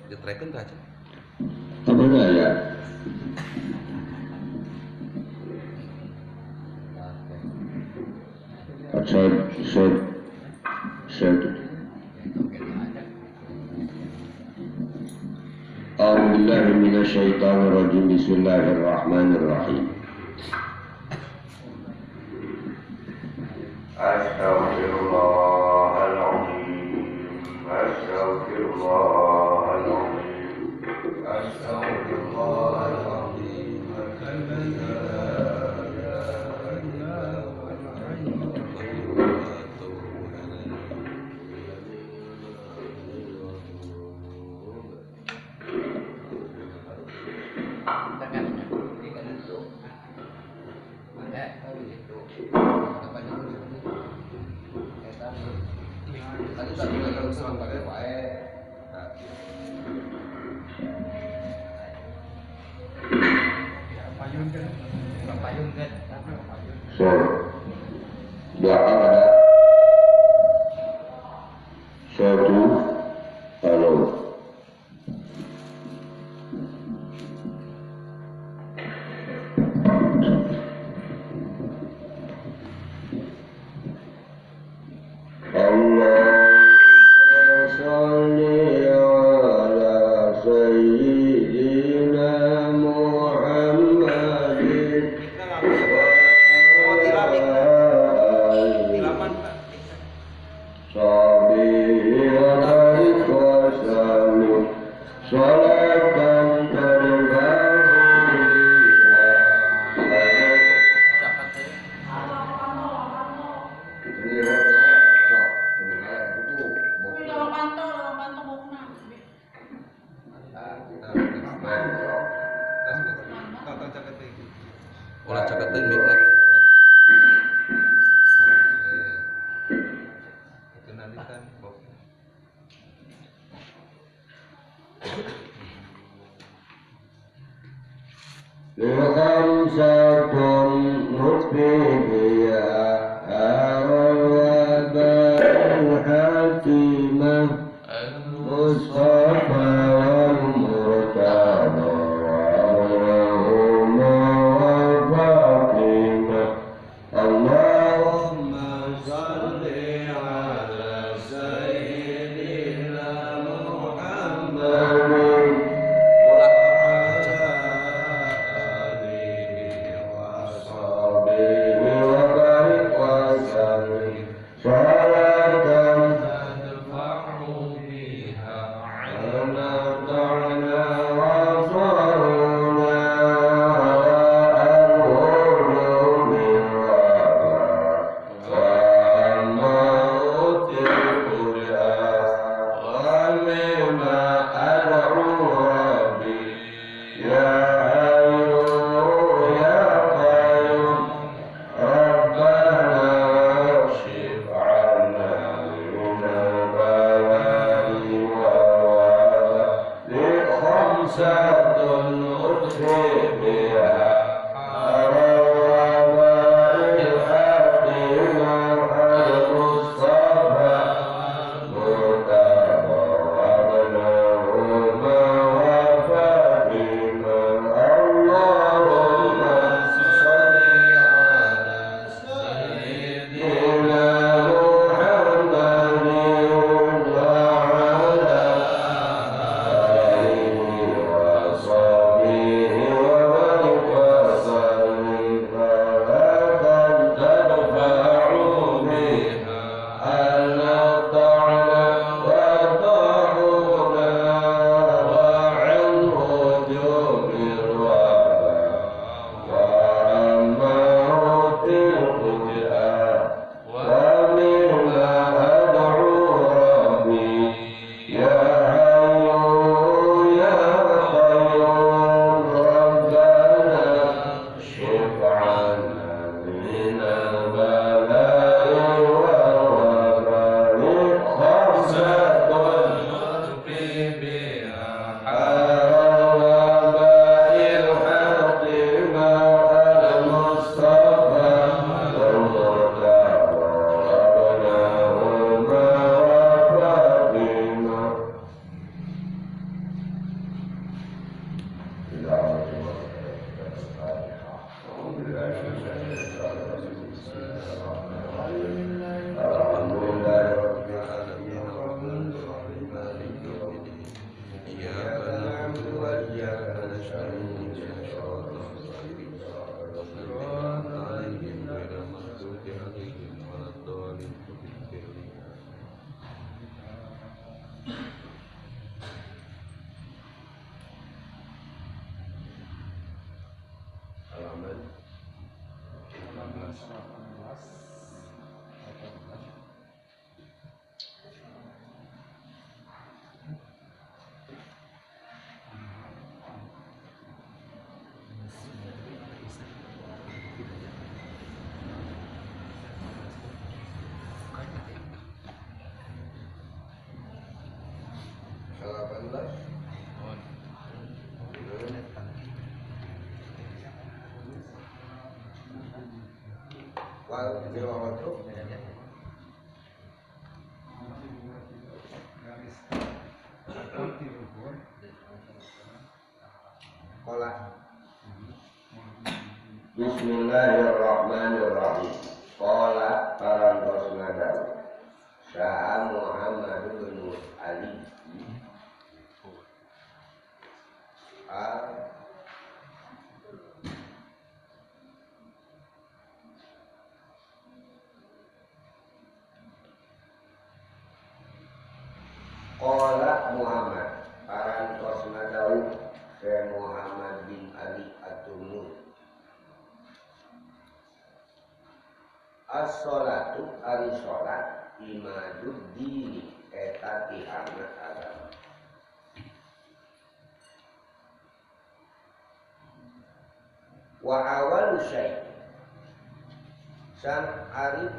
Ditrekan aja. Apa ya? Set. A'udzubillahi minasyaitonirrajim. Bismillahirrahmanirrahim. Astaghfirullahaladzim. Astaghfirullahaladzim. Astaghfirullahaladzim. So, belakang ada satu, halo. Allahumma sholli ala sayyidina Muhammadin. Olah caketin mikna. Itu nanti kan Khamsatun nutfiha al-hatimah Mustafa wal Murtada Allahumma salli ala sayyidina Muhammadin wa ala alihi wa sahbihi wa barik wa sallim salatan tadfa'u biha. Halaman 18. Bismillahirrahmanirrahim. Qala parantos nadawu Saha Muhammad bin Ali Qala Muhammad parantos nadawu Syekh Muhammad bin Ali At-Tumur. As-sholatu ari sholat imaduddini eta tihana agama. Wa awalu syai' san ari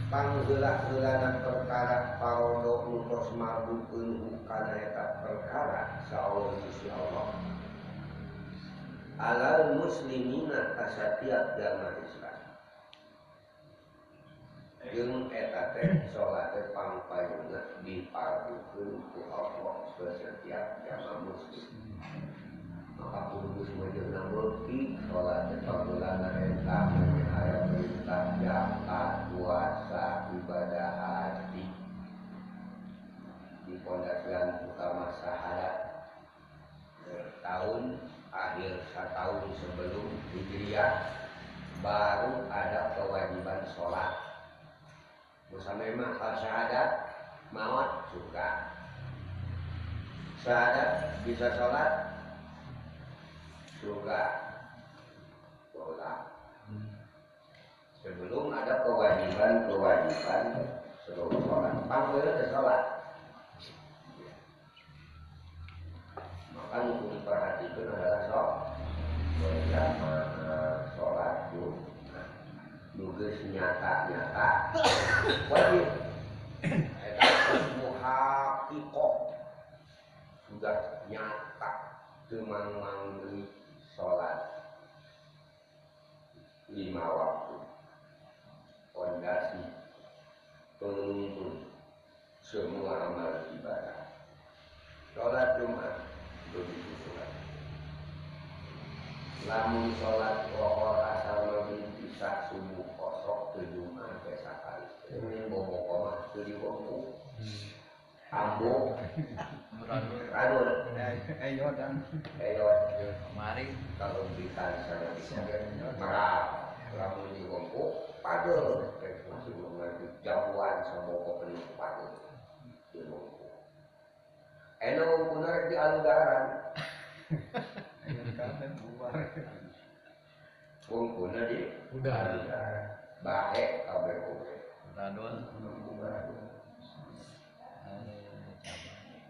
pangheula-heulana perkara parodo nu tos marbukeun kana eta perkara saoleh Gusti Allah alal muslimina ka satiap jalma Islam. Jeung eta teh salat teh pangpayunna dipardukeun ku Allah ke setiap jamaah muslim. Maka kudu semuanya beuki salat teh pangheulana eta aya perintah zakat, puasa, ibadah haji. Di pondasian utama syahadat tahun akhir setahun sebelum Hijriah baru ada kewajiban sholat. Musa memang kalau syahadat maut surga. Syahadat bisa sholat surga. Sholat. Sebelum ada kewajiban-kewajiban sebelum sholat, panggil ke sholat. Maka yang diperhatikan adalah sholat. Berjamaah sholat Jumat. Nugas nyata-nyata wajib. Eta muhaqiqah sudah nyata teu mang-mang deui salat 5 waktu pondasi penuntun semua amal ibadah. Salat Jumat begitu sholat. Lamun salat lohor asal maghrib isya subuh kosok teu Jumat teh sakali. Ini bobo mah teu diwengku. Ambo ranun. Eyodan. Eyod. Kemarin kalau berikan sana marah. Lamun diwengku pagel rek masih mengaji jauhan saboko penuh pagel. Diwengku. Eno wengkuna rek di aludaran. Wengkuna di aludaran. Bahe kabeh oge. Radon.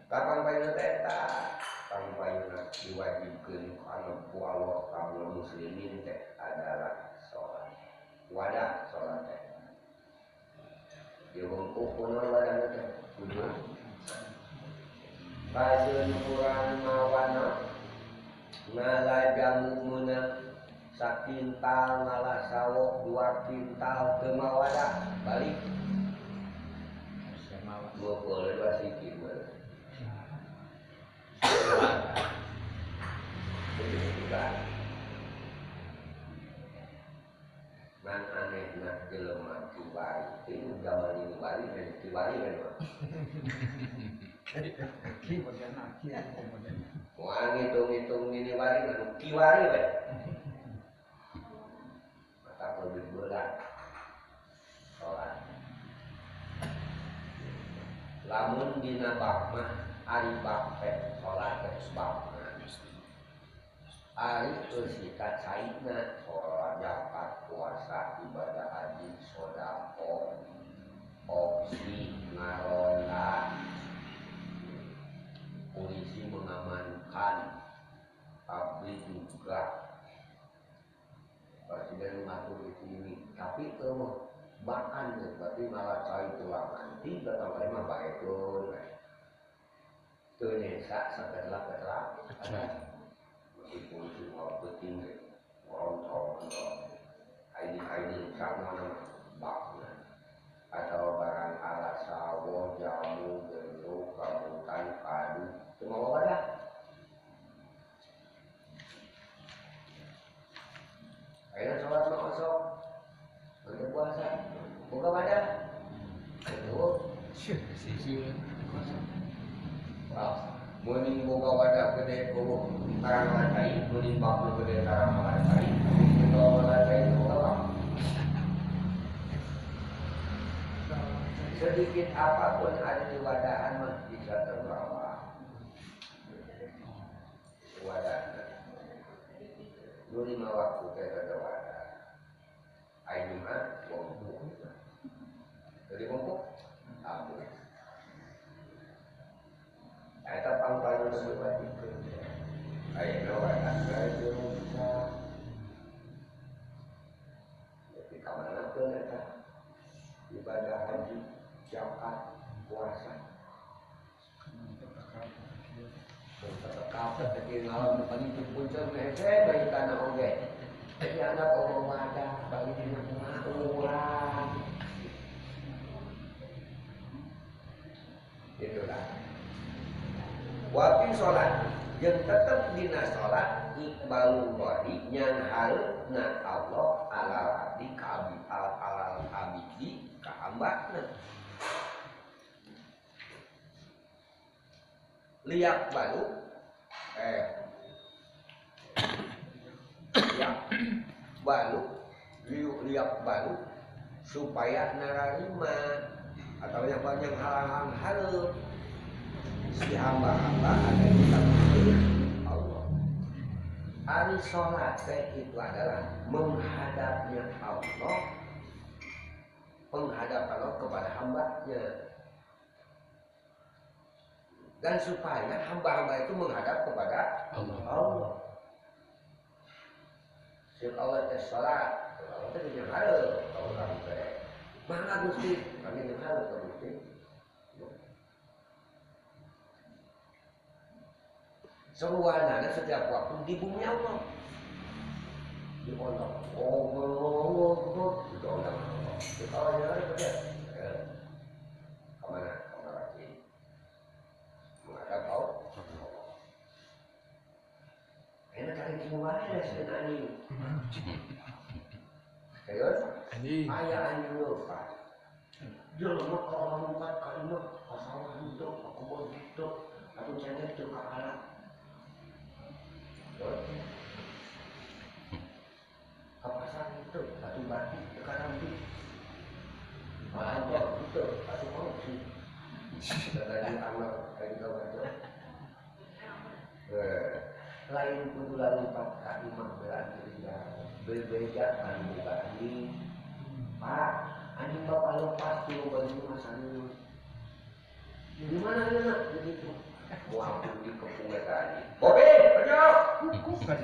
Kapan payuna teh eta? Pangpayuna diwajibkeun kana ku Allah ka muslimin teh adalah salat. Wadah salat teh. Diwengku kuno wadah teh. Kudu. Kajeun urang mawana ngala jamu meunang sakintal ngala sawok 2 kintal teu mawadah balik. Boleh dua sikit boleh. Ngan anehna jelema kiwari itu zaman ini wari dan kiwari kan mah. Ki bagian aki bagian. Moal ngitung-ngitung ini wari anu kiwari we. Mata lebih berat salat. Lamun dina bab mah ari bab teh salat teh sebabna. Ari eusita caina salat, zakat, puasa, ibadah haji, sedekah, opsi, ngaronda, polisi mengamankan, abdi juga presiden mengatur itu ini, tapi bahkan berarti malah cai tulang nanti datang kali mah baetun, teu nyesa saketelak-ketelak, masih polisi mau penting ngontong, ini sama nama bakna atau barang ala sawo, jamu, jeruk, rambutan, padu, cuma wadah. Akhirnya sholat mah kosong, untuk puasa, buka wadah. Itu, muning buka wadah gede, buka karang lantai, muning bakul gede karang lantai, itu lantai itu buka. Sedikit apapun ada di wadahan mah bisa terbawa. Wadah. Lu 5 waktu teh ada wadah. Ai Jumat wongkuk. Jadi wongkuk ampun. Eta pangpang nu wajibkeun. Ayeuna wadah teh bisa. Jadi ka mana keun eta? Ibadah haji, zakat, puasa. Tetap teh ngalam paling punca hese bae kana oge. Jadi anak omong wadah bagi dina kumaha urang. Itulah. Waktu sholat jeung tetep dina sholat iqbalullahi nyang hareupna Allah alal abdi ka alal abdi ka hambana. Liak balu liak balu liak balu supaya nararima atau yang banyak halang-halang hareup si hamba-hamba ada di tangan Allah. Ari sholat itu adalah menghadapnya Allah, penghadapan Allah kepada hambanya, dan supaya hamba-hamba itu menghadap kepada Allah. Allah. Si Allah teh salat, Allah teh jeung hareup ka urang teh. Mangga Gusti, kami jeung hareup ka Gusti. Seruanana setiap waktu di bumi Allah. Di Allah. Allah, itu Allah. Kita Allah hareup teh. Ka mana? Ka mana? Menghadap Allah. Enak kali kiwari sieun anjing. Serius? Anjing. Aya anjing lepas. Jelema kalau lompat ka imah ka sawah henteu, ka kebon henteu, atuh ceneh teu ka alat. Ka pasar henteu, atuh batik teu ka rambut. Belanja henteu, atuh korupsi. Dari anak dari kawan. Lain kudu lompat ka imah berarti dia berbeda kan buka anjing. Pak, anjing bapak lepas tuh baju masanya. Di mana dia nak? Begitu. Wah, di kepung eta anjing. Bobi, ayo. Bukan.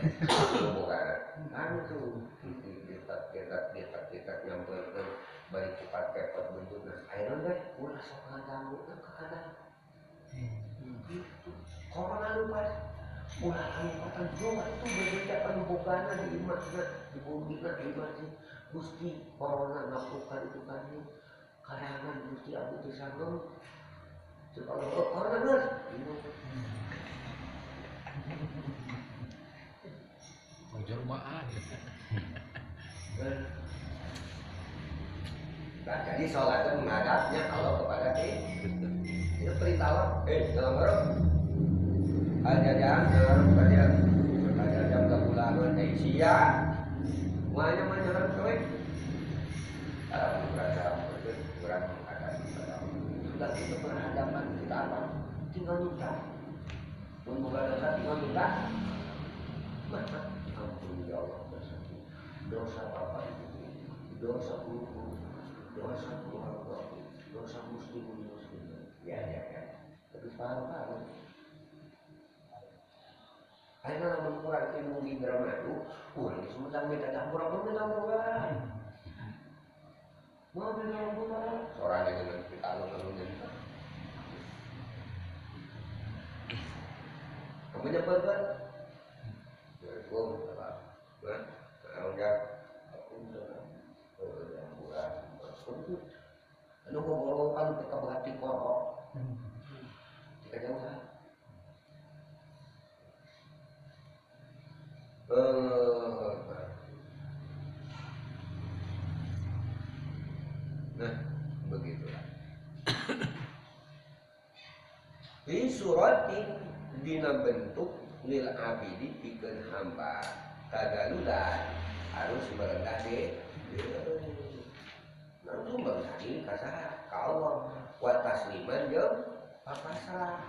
Anu tuh ditak nyamperkeun bari cepat kepot buntutna. Ayeuna teh ulah sok ngaganggu ka kadang. Gitu. Corona lupa. Ulah lompatan juga itu berbeda pembukana di imahna, di bumina di imah sih. Gusti corona ngapukan itu kan karangan Gusti abdi teu sanggeum. Cek Allah, oh, corona geus. Mau jelmaan. Nah, jadi sholatnya menghadapnya Allah kepada kita. Itu perintah Allah. Dalam huruf al-jajam, dalam huruf kalian al-jajam kepulangan sia. Semuanya menyerap kowe. Merasa kurang menghadap kepada Allah. Sudah kita berhadapan kita apa? Tinggal minta. Membuka dosa tinggal minta. Maka ampun ya Allah dosa. Dosa bapak ibu, dosa guru, dosa keluarga, dosa muslimin muslimin. Ya ya ya. Tapi paham. Ayeuna lamun kurang ilmu di Indramayu, urang Sumedang minta campur ampun minta ampun. Mau minta ampun. Sorangan dengan kita alun-alun jadi. Kamu nyebut kan? Assalamualaikum. Nah, enggak. Anu ngobrolan teh kabehati korok. Dikajauhan. Nah, begitulah. Di suratin dina bentuk lil abidi pikeun hamba tadalulan harus merendah diri. Langsung merendah diri ka saha? Ka Allah. Wa tasliman jeung papasrah.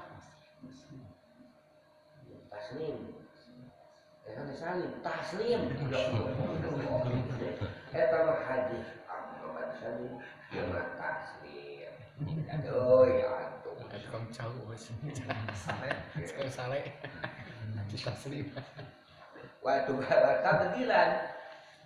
Taslim. Salim, taslim. Eta mah hadis Ahmad Salim, ieu mah taslim. Aduh, ya antum. Tukang jauh wes. Sale, tukang sale. Taslim. Waktu tabdilan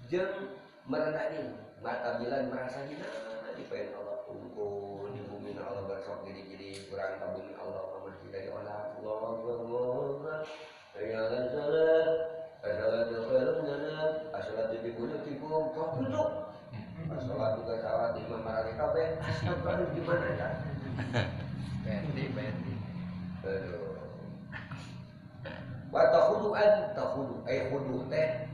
jeung merendah diri, matabilan merasa hina dipaen Allah tunggu di bumi Allah bersok gini-gini kurang ka bumi Allah masih dari Allah. Allah. Ya salat, as-salatu khairun minan as-salatu fi buyutikum kok duduk. As-salatu juga salat imam marani kabeh. Astagfirullah gimana ya? Bendi. Aduh. Wa takhudu'an takhudu ay khudu teh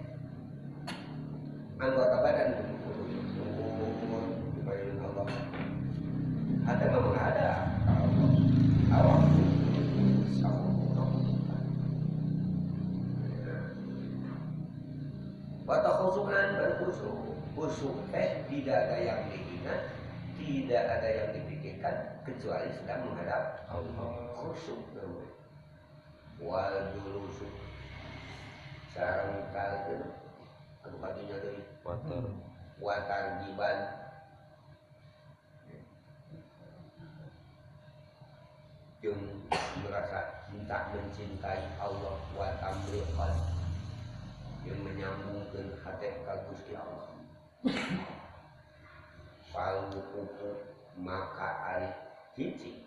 anggota badan khudu dibayar Allah. Ada menghadap Allah. Awak wa takhusu'an berkhusyuk. Khusyuk teh tidak ada yang dihina, tidak ada yang dipikirkan kecuali sedang menghadap Allah. Khusyuk namanya. Wal julusu sareng kalkeun anu kadinya deui watar watar jiban jeung merasa cinta mencintai Allah wa tamliqan yang menyambungkan hati ka Gusti Allah. Fal wuqufu maka ari cici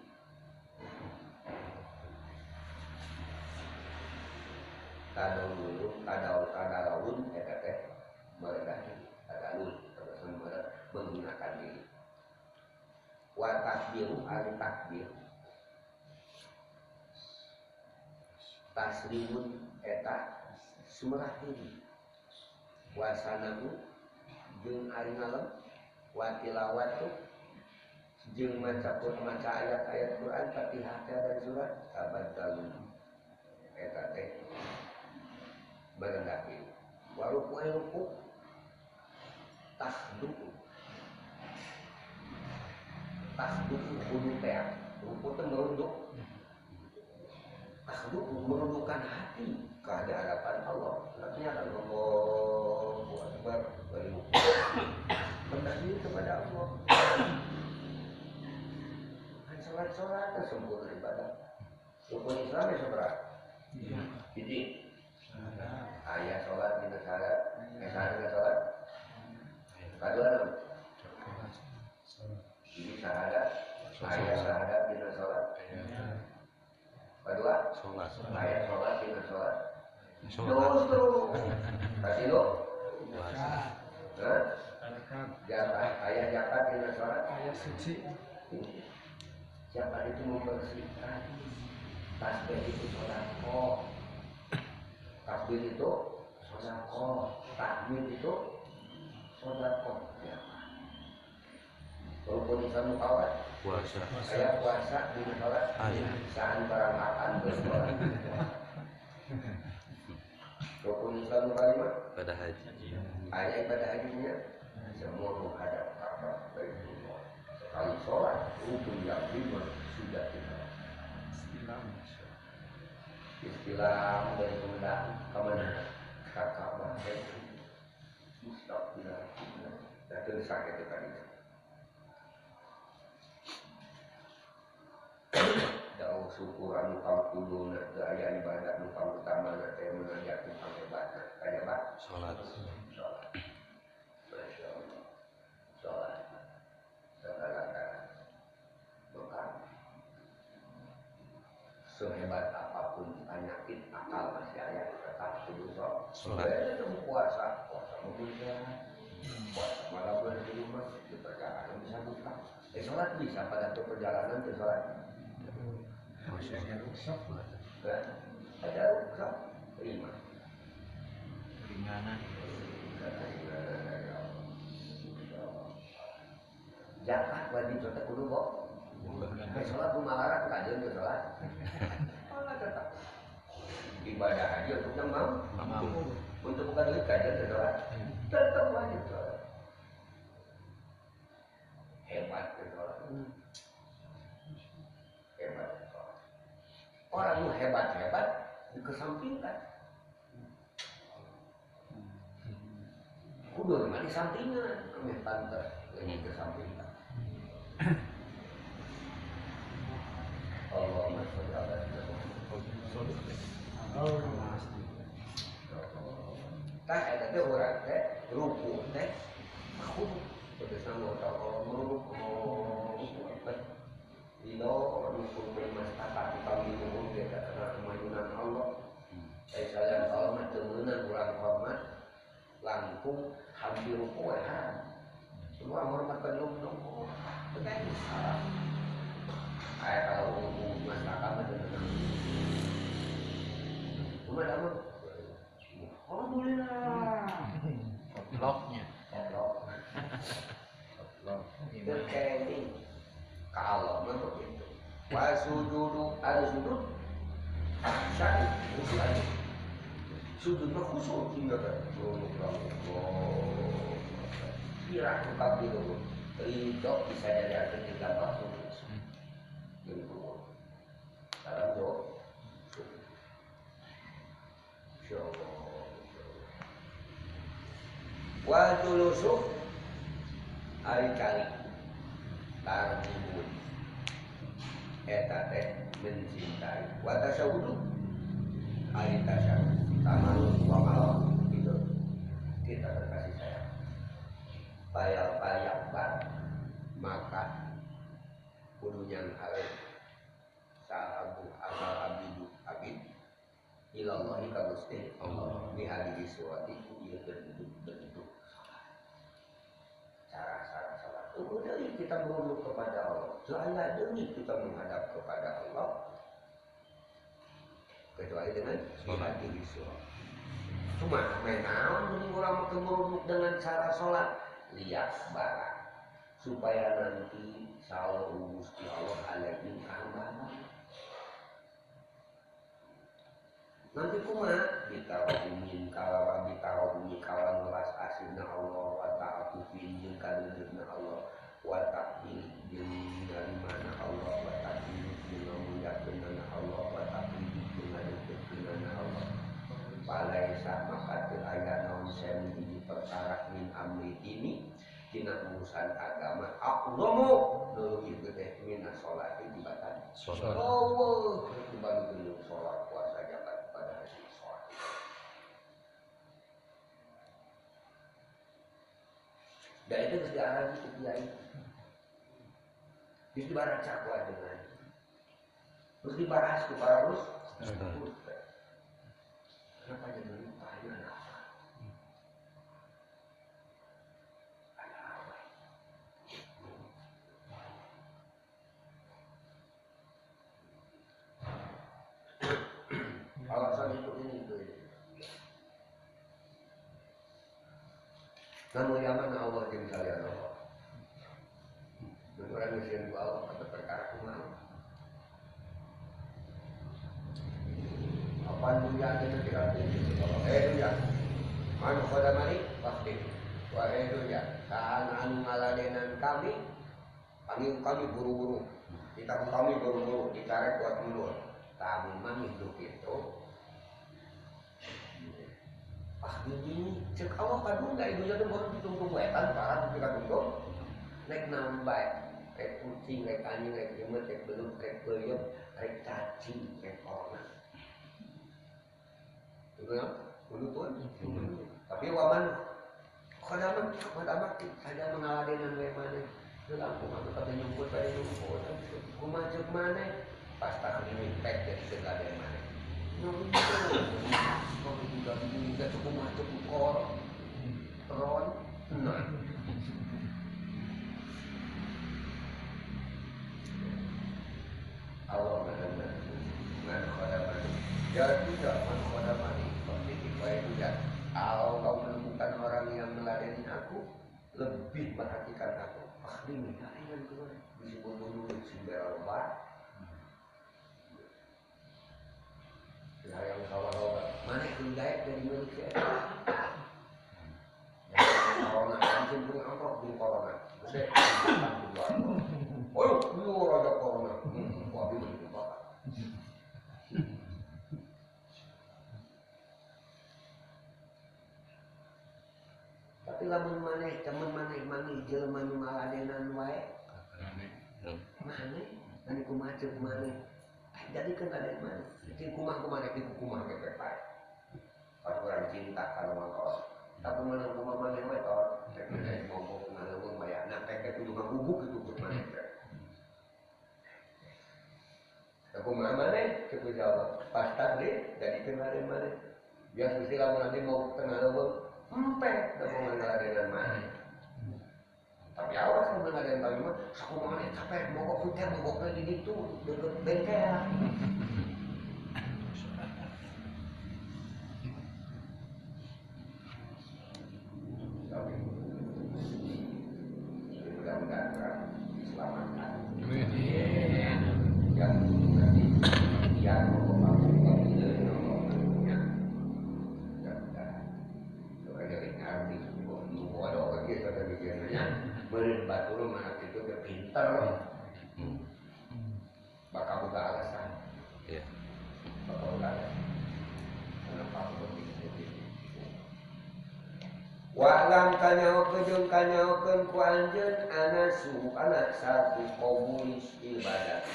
tadawul tadawul eta teh merendah diri, tadalul menggunakan diri. Wa takbiru ari takbir taslimun eta sumerah diri. Wasanamu jeung ari ngalem wa tilawatu jeung maca maca ayat-ayat Quran Fatihah dan surat tabadalun eta teh merendah diri. Wa ruku'e ruku tasduq tasduq kudu teh ruku teh merunduk tasduq merundukkan hati ke hadapan Allah. Artinya kan Allahu Akbar rendah diri kepada Allah. Kan sholat-sholat sempurna ibadah. Rukun Islam ya saudara. Jadi ayah sholat dina salat, salat dina sholat. Kadua naon? Jadi syahadat, ayah syahadat dina sholat. Kedua, sholat. Ayah sholat dina sholat. Justru kasih lo. Zakat, ayah zakat dina sholat. Ayah suci. Zakat itu membersihkan. Tasbih itu sedekah. Takbir itu sedekah, tahmid itu sedekah. Ya. Rukun Islam kawan puasa. Saya puasa di sholat. Saantara makan bersolat. Rukun Islam kelima pada haji. Ayat ibadah hajinya semua menghadap Ka'bah Baitullah. Sekali sholat rukun yang lima sudah kita. Istilam. Istilam dari kemudahan ke mana? Ke Ka'bah. Mustaqbilah. Dan itu sakit itu tadi. Jauh syukur anu kangkuluna teu aya ibadah nu pangutamana teh menajat nu panghebatna kaya ba salat. Salat. Masyaallah. Salat. Segala-galanya. Maka sehebat apapun penyakit akal masih aya tetap kudu salat. Puasa, puasa mah bisa. Puasa malah boleh di rumah di perjalanan bisa buka. Salat bisa pada tuh perjalanan tuh salat. Ada rukhsah. Ada rukhsah terima. Keringanan. Keringanan dari Allah. Zakat wajib tetap kudu kok. Salat kumalarang kajeun teu salat. Salat tetap. Ibadah haji untuk yang mampu. Untuk bukan duit kajeun teu salat. Tetap wajib salat. Hebat salat. Hebat. Orang lu hebat-hebat dikesampingkan. Kudu mah disampingan, kami pantes ini dikesampingkan. Allahumma sholli ala sayyidina. Tah eta teh urang teh ruku teh kudu tegasna Allah meruk Dino rukun bermasyarakat dipanggil dia karena kemayunan Allah. Saya Allah mah teu meunang urang hormat langkung hampir ruku we haram. Semua hormat ka dong dong. Teu salah. Aya kalau hukum masyarakat mah teu meunang. Kumaha mah? Alhamdulillah. Koploknya. Koplok. Koplok. Teu kenging. Kalau mah begitu. Wa sujudu al sujud syai khusyuk aja. Sujud mah khusyuk hingga kan. Kira tukang dulu. Ridho bisa jadi ketika masuk. Jadi keluar. Dalam doa. Insyaallah. Wa julusu ari cari tarjibun eta teh mencintai wa tasyahhudu ari tasyahud tamaluk wa malak itu kita berkasih sayang bayal bayakbar maka kudu nyanghareup sahabu asal abidu abid ilallahi ka Gusti Allah bihadhihi surati ieu bentuk-bentuk cara-cara salat. Udah kita merunduk kepada Allah. Saya demi kita menghadap kepada Allah kecuali dengan sholat diri sholat. Cuma menaun jadi orang makin merunduk dengan cara sholat lihat barang supaya nanti selalu Gusti Allah alaihim hamba. Nanti kumaha bitarohumin kalawa bitarohumi kawan welas asihna Allah wa ta'atufin jeung kadeudeuhna Allah wa takbil jeung narimana Allah wa takbil jeung ngamuliakeunana Allah wa takbil jeung ngadeukeutkeunana Allah. Palaisa maka teu aya naon semi hiji perkara min amri dini dina urusan agama aqzamu leuwih gede mina sholati dibatan salat. Allah dibanding salat puasa zakat pada haji salat. Dan itu harus diarahkan ke kiai. Harus dibaca ku ajengan. Harus dibahas ku para ustaz. Kenapa jadi tanya apa? Ada apa? Alasan itu ini itu ini. Namun yang mana Allah jeung salian Allah. Urang sieun ku Allah kata perkara kumaha. Apaan dunia kita tidak eh dunia. Man khodamani pasti. Wahai dunia, sahan anu ngaladenan kami, panggil kami buru-buru. Kita kami buru-buru ditarik buat mundur. Tamu mami hidup itu. Ah ini cek Allah kadung da ibunya tuh baru ditunggu wetan parah tapi kadung naik nambah rek kucing rek anjing rek jemut rek belut rek peyem rek cacing rek corona itu kan kudu tuan tapi waman khodaman khodamak saja mengaladenan we maneh lampu mah pada nyumput pada nyumput kumaha ceuk maneh pas tak ini pek jadi segala maneh Allah kalau kau menemukan orang yang meladeni aku, lebih perhatikan aku. Ah ini kalian keluar bisa bunuh si berapa? Yang sawah-sawah mana yang gaib dari manusia? Corona, anjing punya amplop di corona. Saya oh, lu raja corona. Wah, dia begitu bapak. Tapi lamun maneh, temen maneh mangi jelema nu ngaladenan wae. Maneh, maneh kumaha ceuk maneh. Jadi kan ada mana? Jadi kumah-kumah itu kumah ke pae. Pas orang cinta kalau mangkos. Tapi mana kumah mana we tor. Rek ngomong ngaleung bayana teh kudu ngaguguk kitu ku maneh teh. Kumaha maneh cek jawab. Pas tadi jadikeun lain maneh. Biar mesti lamun nanti mau tengah leuweung empe da mau ngaladenan maneh. Tapi awas kalau ngadain kami mah, aku mana capek, mogok hujan, mogoknya di situ, deket bengkel. Tapi mudah-mudahan orang diselamatkan. Yang nanti yang mogok aku, ya, mudah-mudahan. Soalnya dari ngerti, nunggu ada orang gitu, ada bikinnya. Beureun batur mah kitu ge pinter. Bakal boga alasan. Iya. Bakal boga alasan. Kenapa aku begitu? Wa lam kanyahokeun jeung kanyahokeun ku anjeun ana su ana satu qabulis ibadah.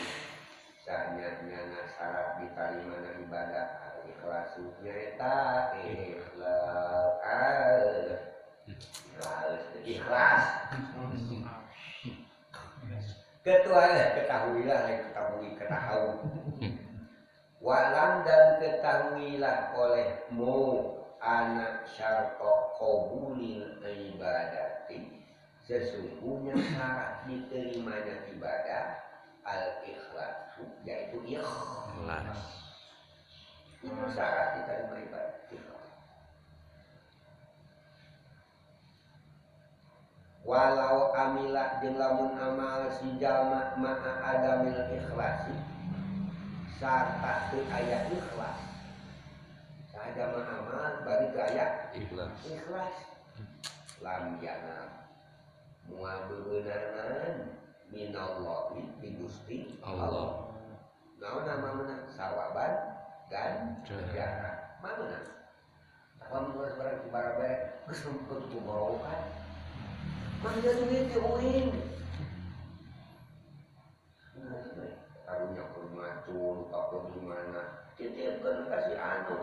Sanyana syarat ditarimana ibadah al ikhlasu nyaeta ikhlas. Ikhlas. Ketua ketahuilah, ketahui, ketahui. Walam dan ketahuilah olehmu anak syarto qabulil ibadati. Sesungguhnya syarat diterimanya ibadah al ikhlas, yaitu ikhlas. Itu syarat diterima ibadah. Ikhlas. Walau amila jeung lamun amal si jalma ma'a adamil ikhlasi sarta teu aya ikhlas. Saha mah amal bari teu aya ikhlas. Ikhlas. Lam yana moal beunangan minallahi ti Gusti Allah. Naon nama sawaban dan ganjaran. Mana? Lamun geus barang barabe geus kudu borokan. Mangga duit di uing. Karunya kurmacul, lupa di mana. Titipkan kasih anu.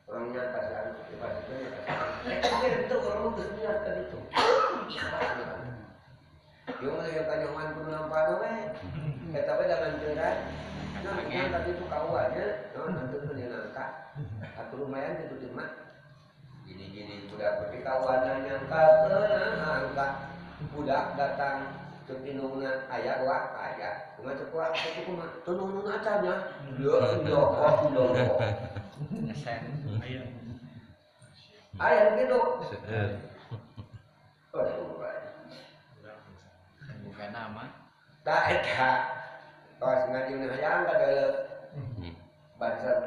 Orangnya kasih anu, kasih anu, kasih anu. Itu orang geus niat ka ditu. Ikhlas. Ieu mah yang kanyahoan kudu nampana we. Eta we dangan teuran. Nah, ka ditu kauannya, naon anteun ieu nangka. Atuh lumayan kitu teh mah. Gini-gini budak tapi kawanan nyangka angka budak datang cek indungna aya wa aya kumaha cek wa cek kumaha tunung acan nya yo yo oh yo Ngesen aya aya kitu Heeh. oh bukan nama. Tak eta. Tos ngaji hayang ka deuleu. Banser.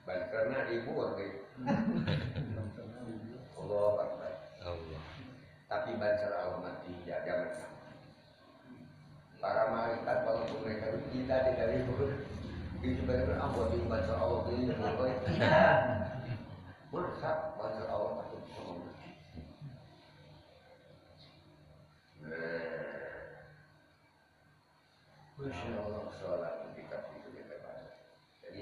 Banserna ribut ge. Allah Akbar. Allah. Tapi banser Allah mati ya zaman. Para malaikat walaupun mereka kita tidak ribut. Itu benar-benar Allah di banser Allah ini. Tidak. Masa banser Allah takut sama Allah. Masya Allah, sholat kita itu kita. Jadi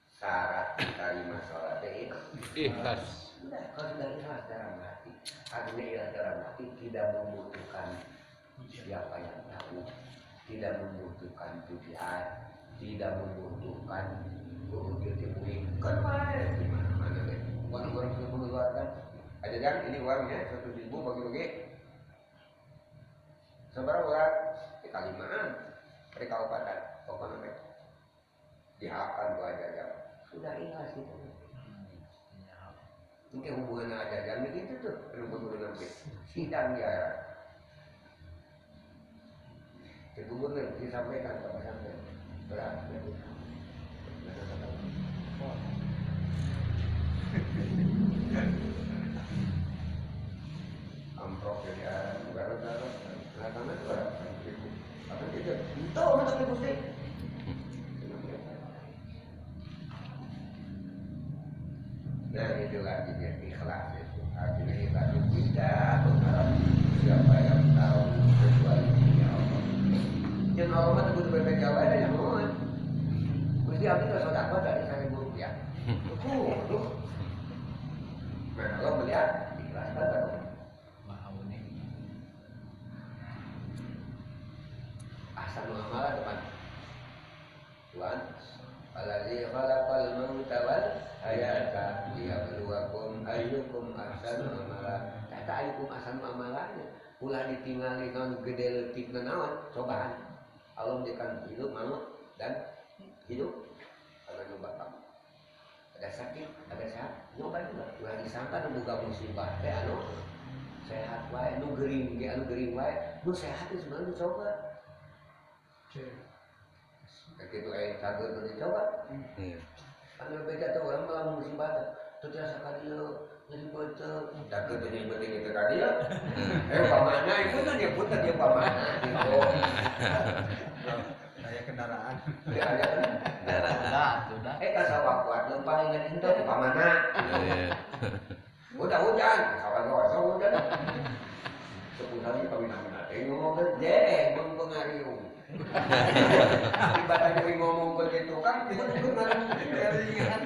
syarat diterima sholat itu ikhlas. Sudah, kalau sudah ikhlas dalam hati, artinya ikhlas dalam hati tidak membutuhkan siapa yang tahu, tidak membutuhkan pujian, tidak membutuhkan kan baik di mana-mana deh. Orang-orang sudah mengeluarkan. Aja jangan ini uangnya 100.000 bagi-bagi. Seberapa orang? Kalimaan, mereka obatan, pokoknya mereka diharapkan dua jam. Sudah ikhlas itu. Mungkin hubungan aja jam itu tuh, belum nanti sidang di akhirat. Ke gubernur disampaikan ke pesantren berat. Amprok dari arah barat-barat, belakangan barat. Apa itu? Itu untuk ibu sih. Nah itulah artinya ikhlas itu. Artinya ikhlas itu tidak berharap siapa yang tahu kecuali dia Allah. Yang Allah mah kudu bebek jawab ada yang mau. Mesti abdi teh sedekah dari 1.000 rupiah. Tuh. Nah Allah melihat ikhlaskan atau ahsanu amala depan. Tuhan, alladzi khalaqal mauta wal hayata liyabluwakum ayyukum ahsanu amala. Kata ayyukum ahsanu amalanya, ulah ditingali naon gede leutikna naon, cobaan. Allah memberikan hidup maut dan hidup karena nyoba kamu. Ada sakit, ada sehat, nyoba juga. Ulah disangka nu boga musibah teh anu sehat wae, nu gering ge anu gering wae, nu sehat teh sebenarnya coba. Begitu kayak cager tuh dicoba. Iya. Anu beda tuh orang malah musibah tuh tiasa ka dieu nyeri beuteung. Cager tuh nyeri beuteung itu ka dieu. Pamana itu kan dia putar dia pamana gitu. Kayak kendaraan. Ya ada kendaraan. Sudah. Ka sawah kuat leumpang ingat henteu pamana. Udah hujan, sawah gosong hujan. Sepuluh kali kawin-kawin teh ngomong gede, mengpengariung. Tiba-tiba jadi ngomong begitu kan, itu malah kalian.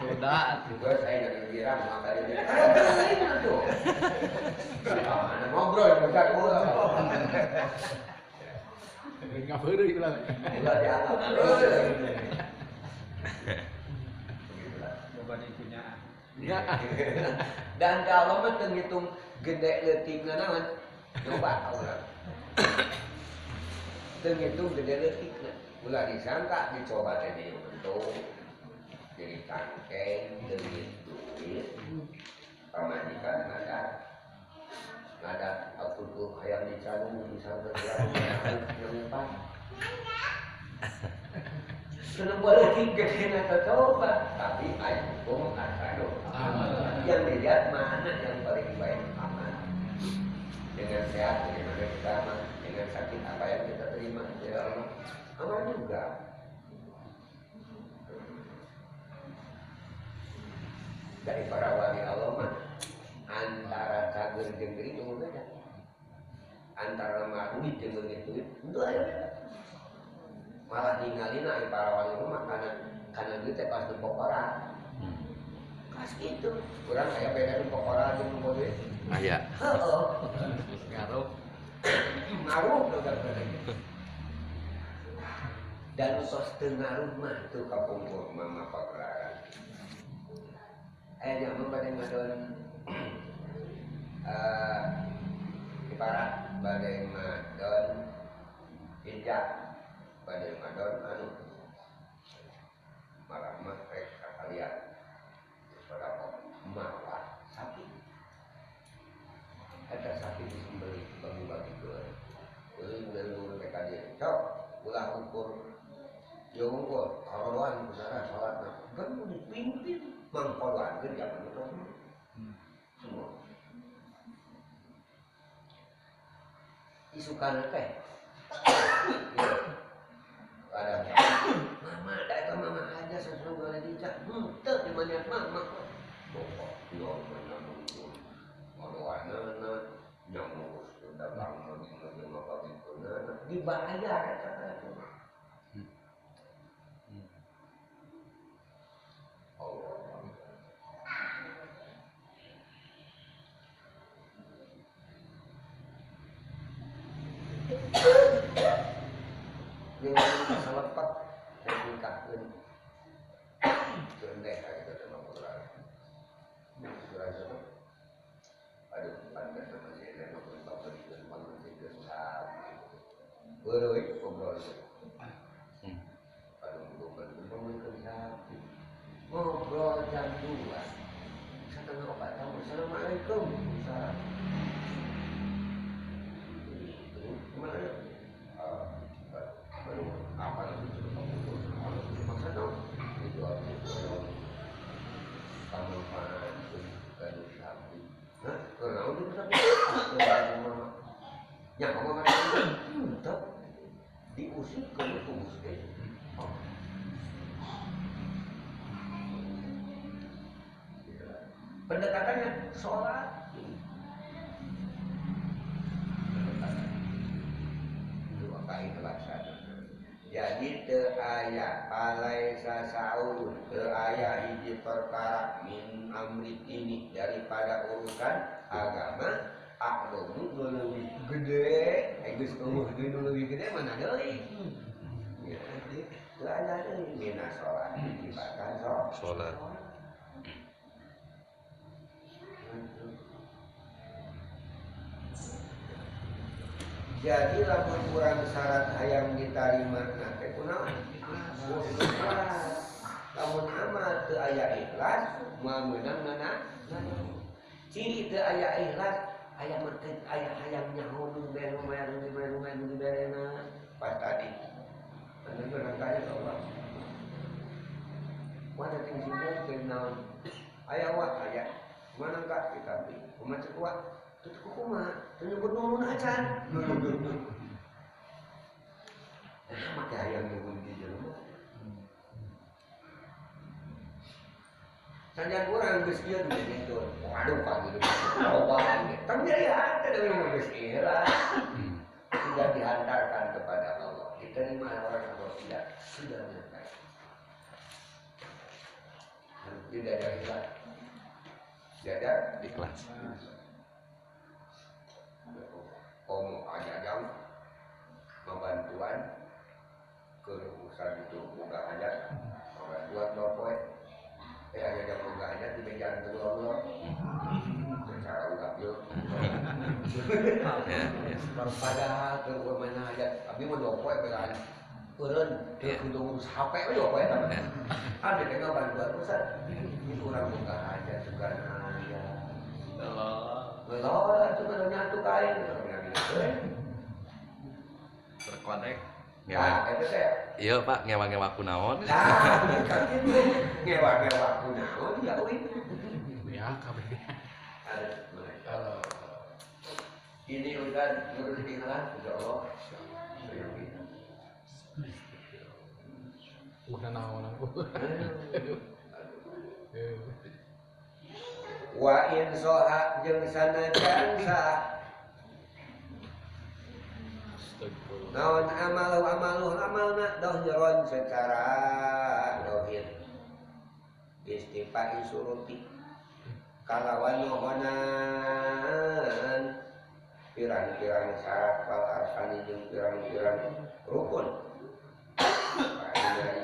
Udah, gue saya dari girang maka dia. Tuh. Mana ngobrol juga gua. Enggak beureui lah. Ulah dianggap. Coba punya. Dan kalau mah teu ngitung gede leutikna naon, coba urang. Teu ngitung gede leutikna. Ulah disangka dicoba teh deui untung. Jadi tangkeng deui duit. Pamajikan ngadat. Ngadat aku tuh hayang dicalung bisa bergerak yang Senang boleh gede atau coba, tapi ayo asal yang dilihat mana yang paling baik aman. Dengan sehat bagaimana kita aman, dengan sakit apa yang kita terima ya Allah aman juga. Dari para wali Allah mah antara cager jeung gering itu beda, antara lemah duit jeung leungit duit itu aya beda. Malah ninggalin ai para wali mah kana duit teh pas nu pokora. Kas kitu. Urang aya beda nu pokora jeung nu duit. Aya. Heeh. Ngaruh. Ngaruh nu. Dan tos teu ngaruh mah tuh kapungkur mama pagelaran. Aya jalma bade ngadon di para bade ngadon ijak bade ngadon anu malah mah rek sakalian terus pada malah sapi. unggul koroan besar salatna kan dipimpin mangkoloankeun zaman itu semua isukan teh ada mama da eta mama aja sesuatu gale dicak henteu di mana mama pokok yo mana koroanana nyamuk dagang jeung apa gitu dibayar eta teh. Allah. Dengan selepat nikahkeun gendeh eta teh mah urang. Aduh, pantes masih ada ngobrol beureui ngobrol. Aduh, ngobrol jam 2. Setengah opat tamu. Assalamualaikum. Salam. Kemana? Baru apa lagi maksa dong. Itu kamu gaduh sapi. Hah? Kenapa itu sapi? Ya, kamu kan tetap diusir ke kubus eh. Pendekatannya sholat. Pendekatan. Itu keikhlasan. Jadi teu aya palaisa saun, teu aya hiji perkara min amri ini daripada urusan agama a'dhamu nu leuwih gede, geus eueuh deui nu leuwih gede mana deui. Ya, teu aya deui mina sholat tibatan sholat. Jadi lamun urang syarat hayang ditarima na teh kunaon? Ikhlas. Lamun amal teu aya ikhlas, moal meunang nana. Ciri teu aya ikhlas, aya mah teu aya hayang nyaho nu bere nu bere nu berena. Pas tadi. Anu urang tanya ka Allah. Wah datang sini teh naon? Aya wah aya. Mana ka ditapi? Kumaha cek wah? Tuh kumaha? Teu nyebut nuhun acan. Nah, make hayang nuhun di jelema. Sanjan urang geus ieu gitu. Waduh ka gitu. Loba ge. Tong nyeri hate da urang geus ikhlas. Sudah dihantarkan kepada Allah. Diterima orang atau tidak, sudah menyertai. Tidak ada ikhlas. Tidak ada ikhlas. Komo aja jauh membantuan kerusakan itu buka aja membantuan dopoe aja jauh buka aja di meja telur secara udah yuk padahal ke mana aja tapi mau dopoe beran eureun kudu ngurus HP we dopoe tah ada teh bantuan pusat itu urang buka aja sugan aya Allah itu kan nyatu kain terkonek. Ya, itu teh. Iya, Pak, ngewa-ngewa kunaon. Nah, ngewa-ngewa kunaon ya euy. Ya, kabeh. Ini udah ngurus ikhlas insyaallah. Udah naon aku. Wa in soha jeung sanajan sah naon amalu amalu amalna dohiron secara dohir istifai suruti kalawan nohonan pirang-pirang syarat wal arkani jeung pirang-pirang rukun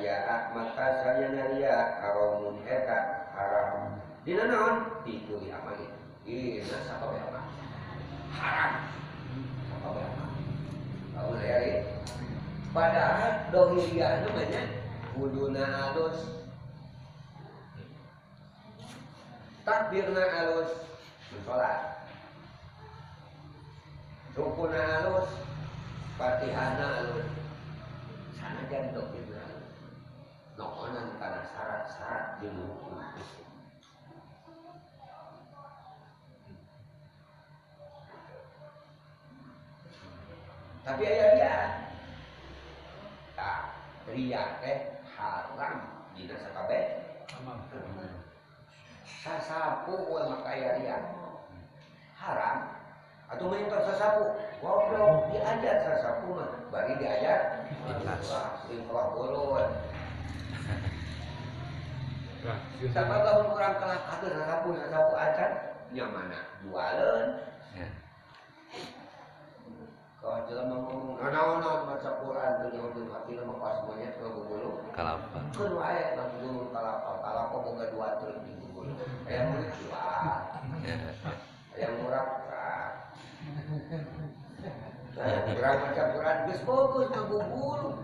riya maka sayana riya haramun eta haram dina naon dikuli amal dina sakabeh amal haram sakabeh amal kamu ya padahal dohiriyah namanya kuduna alus takbirna alus salat rukuna alus fatihahna alus sanajan dohirna alus syarat jeung rukun. Tapi aya ria. Tah, ria teh haram dina sakabeh amal. Sasapu we maka aya ria. Haram. Atuh main tos sasapu, goblok diajar sasapu mah, bari diajar ikhlas. Ikhlas bolon. Sabab lamun urang kalah katuh sasapu sasapu acan nya mana jualeun. Kalau jelema ngomong naon-naon maca Quran teu nyaho hati mah pas monyet ngagugulung kalapa. Keun wae ngagugulung kalapa, kalapa boga dua truk di gugulung. Aya murid jual. Aya murah. Nah, urang maca Quran geus bagus ngagugulung.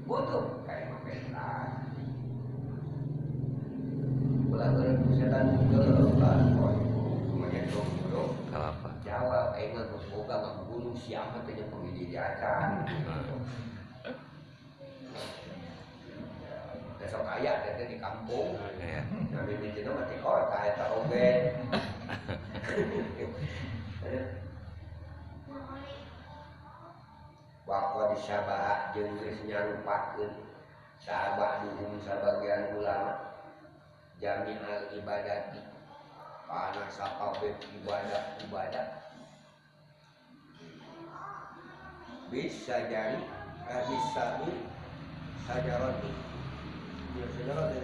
Butuh kayak mah. Ulah beureum setan geuleuh lah. Monyet ngagugulung kalapa. Jawab aing mah geus boga ngagugulung siapa teh jeung pengidi acan. Besok aya teh di kampung. Nah mimitina mah ti kota eta oge. Waqad syabaha jeung geus nyarupakeun sahabat duhum sabagian ulama jami'al ibadati kana sakabeh ibadah-ibadah bisa jadi bisa sajaroti ya sajaroti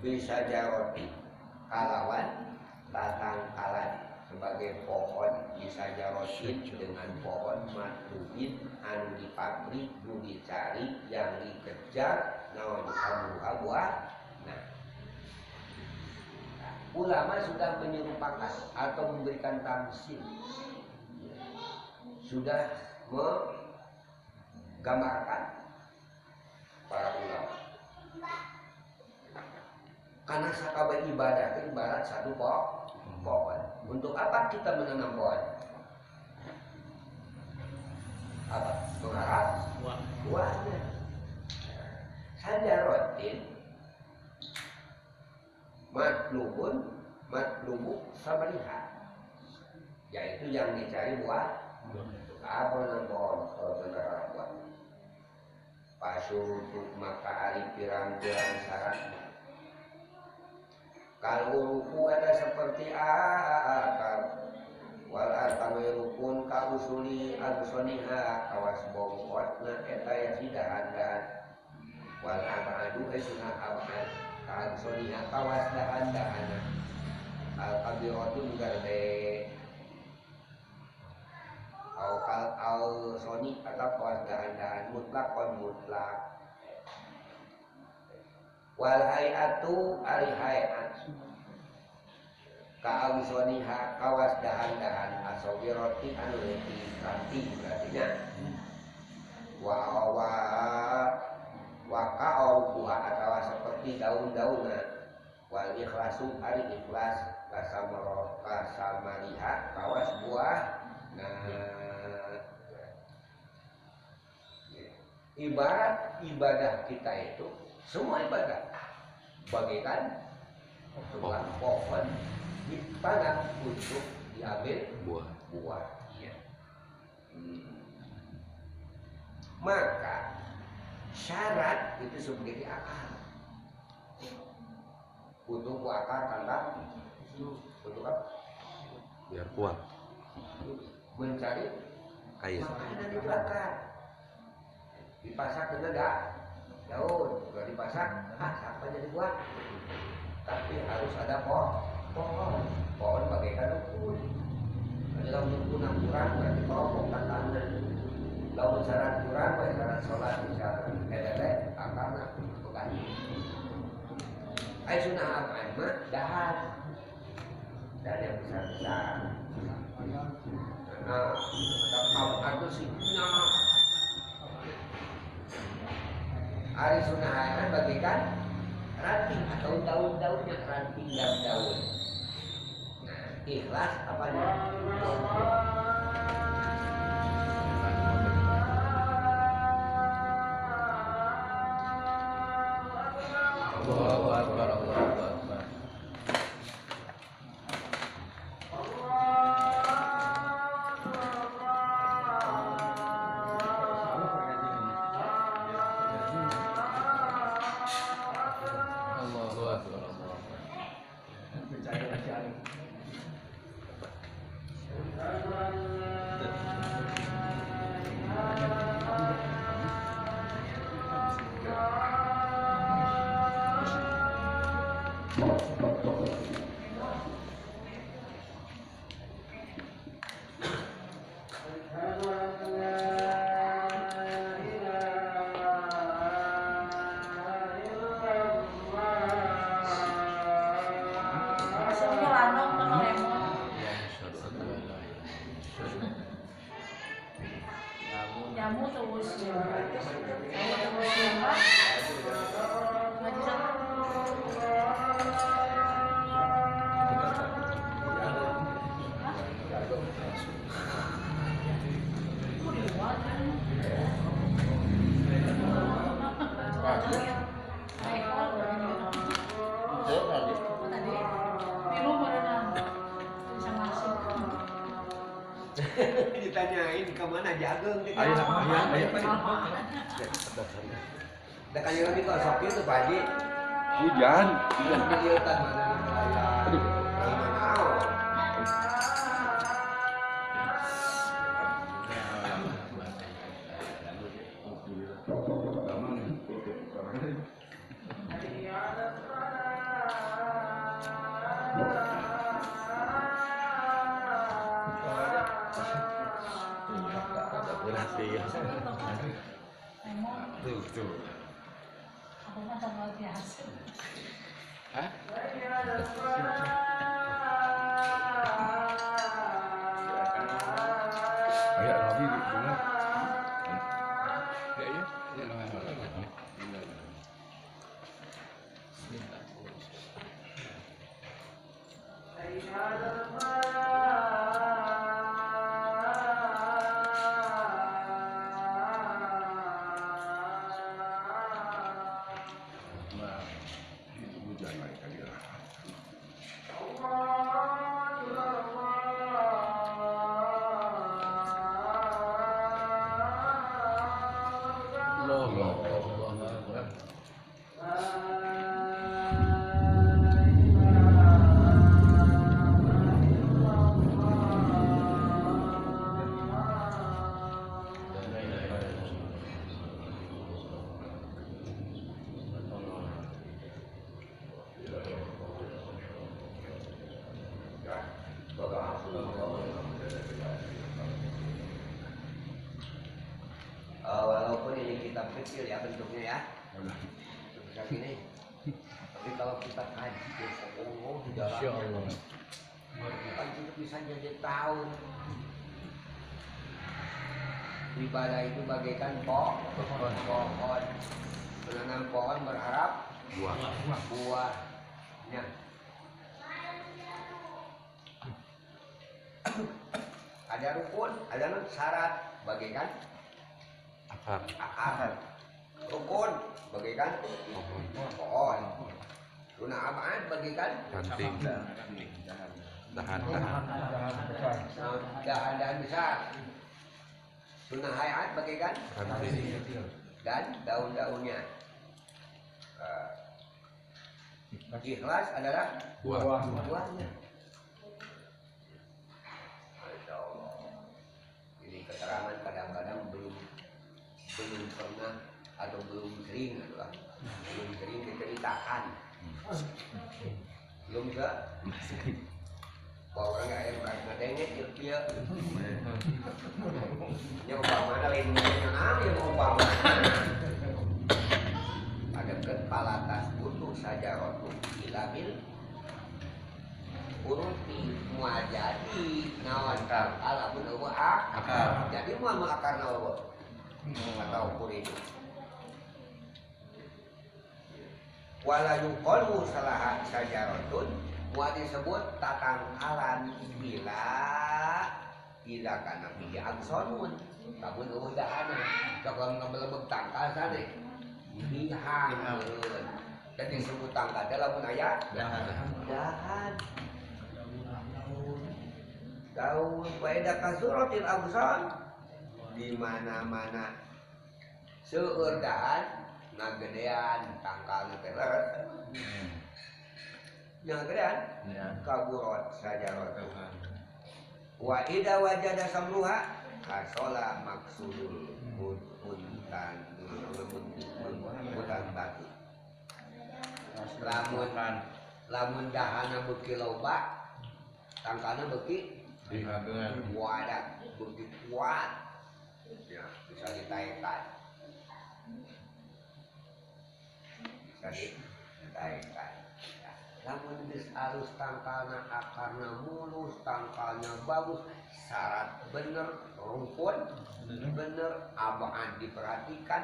bisa jaroti kalawan tatangkalan sebagai pohon bisa jarotin dengan pohon matlubin anu dipapri nu dicari yang dikejar naon sabuha buah. Nah, ulama sudah menyerupakan atau memberikan tamsil, sudah menggambarkan para ulama karena sakabeh ibadah itu ibarat satu pohon. Untuk apa kita menanam pohon? Apa? Mengharap buahnya. Sajarotin matlubun matlubu sabariha, yaitu yang dicari buah. Apa menanam pohon kalau mengharap buah? Pasurutut maka ari pirang-pirang syarat. Kalau ruku ada seperti akar wal artame rukun ka usuli agsoniha kawas bongkotna eta ya sidahan-dahan wal abadu sunah abad ka agsoniha kawas dahan-dahana al kabiratu garde au kal al soni atau kawas dahan-dahan mutlak kon mutlak wal hayatu ari hayat ka agsoniha kawas dahan-dahan asogiroti anu leutik ranting berartinya wa wa wa ka atawa seperti daun-daunna wal ikhlasu ari ikhlas kasamaro kasamariha kawas buah. Nah, ibarat ibadah kita itu semua ibadah bagaikan sebuah pohon ditanam untuk diambil buah. Iya. Maka syarat itu sebagai akar. Untuk akar tanda untuk apa? Biar kuat. Mencari kayu. Makanan itu akar. Dipasak kena enggak? Daun, kalau dipasak, siapa jadi buah? Tapi harus ada pohon. Pohon bagaikan rukun. Kalau rukun yang kurang berarti kelompok tantangan. Lamun syarat kurang, baik syarat sholat misalnya, elele, akarna, bukan. Ai sunah apa mah dahan. Dan yang besar-besar. Nah, atau sihnya. Ari sunah hayat bagaikan ranting atau daun-daunnya, ranting dan daun. Nah, ikhlas apanya? Jamu terus, Ditanyain ke mana jagung gitu. Ayo, ayo, ayo. Da kali lagi kalau sok itu Pak Haji. Hujan. Hujan mana Aduh. Tuh. Aku macam luar biasa. Hah? Ayo lagi di mana? Ya ya, ya Walaupun ini kitab kecil ya bentuknya ya, sebesar ini. Tapi kalau kita kaji di dalamnya, kaji itu bisa jadi tahun. Ibadah itu bagaikan pohon. Menanam pohon berharap buahnya. Ada rukun, ada syarat, bagaikan akar. Rukun bagaikan pohon. Luna apaan bagaikan ranting. Dahan dahan besar. Sunnah hayat bagaikan ranting dan daun-daunnya. Ikhlas adalah buahnya. Masya Allah. Ini keterangan kadang-kadang belum pernah atau belum sering adalah belum sering diceritakan. Belum bisa. Bahwa orang nggak yang ngadengnya dia. Nya umpamana lain naon ya umpama. Ada kan palatas butuh saja rotu ilabil uruti moal jadi naon kalamun eueuh akar. Jadi moal akarna eueuh atau kuring. Wala yuqalu salah sajaratun moal disebut tatangkalan bila ila kana fihi agsonun lamun eueuh dahana sok lamun ngamelebeg tangkal sane dihangeun. Dan disebut tangkal teh lamun aya dahan daun. Wa idza kasuratil agson di mana-mana seueur dahan ngagedean tangkalna teh leres. Ngagedean kaburot sajaratu. Wa idza wajada samruha hasola maksudul muntan muntan batu. Lamun Lamun dahana beuki loba, tangkalna beuki wadah, beuki kuat. Ya, bisa ditaikkan. Bisa ditaikkan. Ya. Lamun geus alus tangkalna, akarna mulus, tangkalnya bagus, syarat bener, rumpun bener, abaan diperhatikan,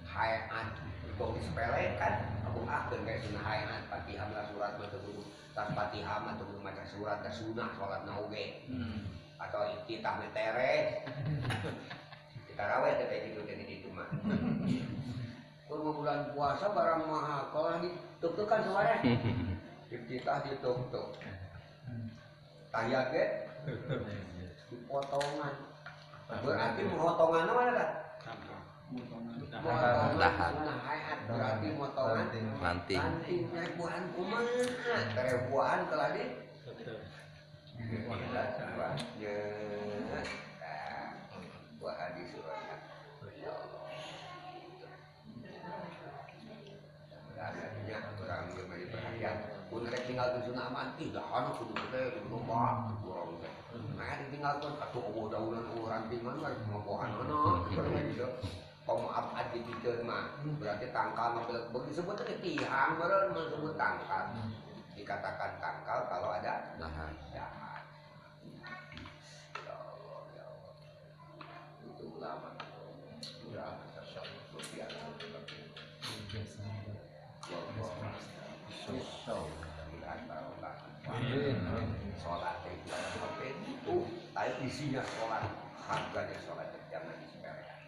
hayaan bau disepelekan, abang ah keun kayak sunah hayaan Fatihah lah surat mah teu kudu tas Fatihah mah teu kudu maca surat da sunah salatna oge. Atau iftitah mah tereh. Ditaraweh teh kayak gitu teh di ditu mah. Kur bulan puasa barang maha kalah dituk-tukan suara. Iftitah dituk-tuk. Tahiyat ge dipotongan. Berarti motongan mana tah? Motongan sunah hayat berarti motongan ranting. Ranting rek buahan kumaha? Tere buahan kalah di ya, buahan di suratnya. Ya Allah. Adanya orang yang beri perhatian. Kun rek tinggalkeun sunah aman, ih dahana kudu teh kudu loba urang teh. Nah ditinggalkeun atuh eueuh daunan eueuh rantingan rek mabuahanana gitu. Komo abad dipikeun mah berarti tangkal mah begitu disebut teh tihang meureun mah disebut tangkal. Dikatakan tangkal kalau ada dahan. Dahan. Ya Allah, ya Allah. Itu ulama. Ulama luar biasa. Sholat itu sampai itu, tapi isinya sholat, harganya sholat jangan disepelekan.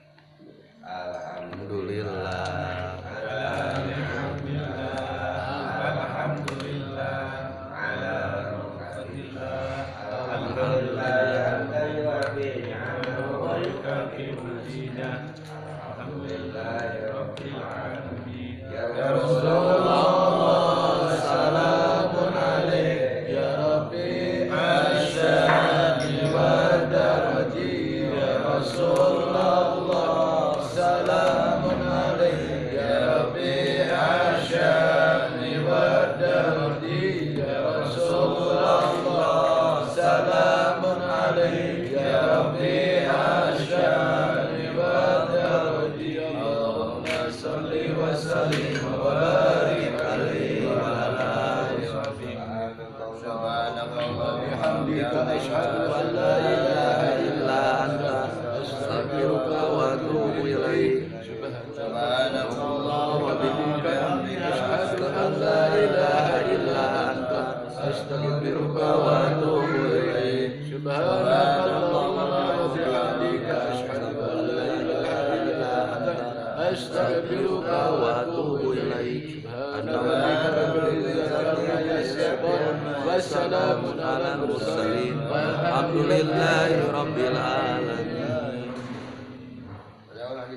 Alhamdulillah. Alhamdulillah. Alhamdulillah. Ala barakatillah. Alhamdulillah. Alhamdulillahirabbil alamin. Ya Rasulullah salamun alaik ya Rabbi asyadi wa daraji ya Rasulullah salamun alaik ya Rabbi asyadi wa daraji ya Rasulullah salamun alaik ya Rabbi asyadi wa daraji. Allahumma salli wa sallim wa barik alaihi wa ala alihi wa sahbihi. Subhanallah bihamdika asyhadu an la ilaha illa anta astaghfiruka wa atubu ilaik. Subhanallah wa bihamdika asyhadu an la ilaha illa anta astaghfiruka wa atubu ilaik. Subhanallah wa bihamdika asyhadu an la ilaha illa anta astaghfiruka wa atubu ilaik. Subhana rabbika rabbil izzati amma yasifun wa salamun alal mursalin walhamdulillahi rabbil alamin.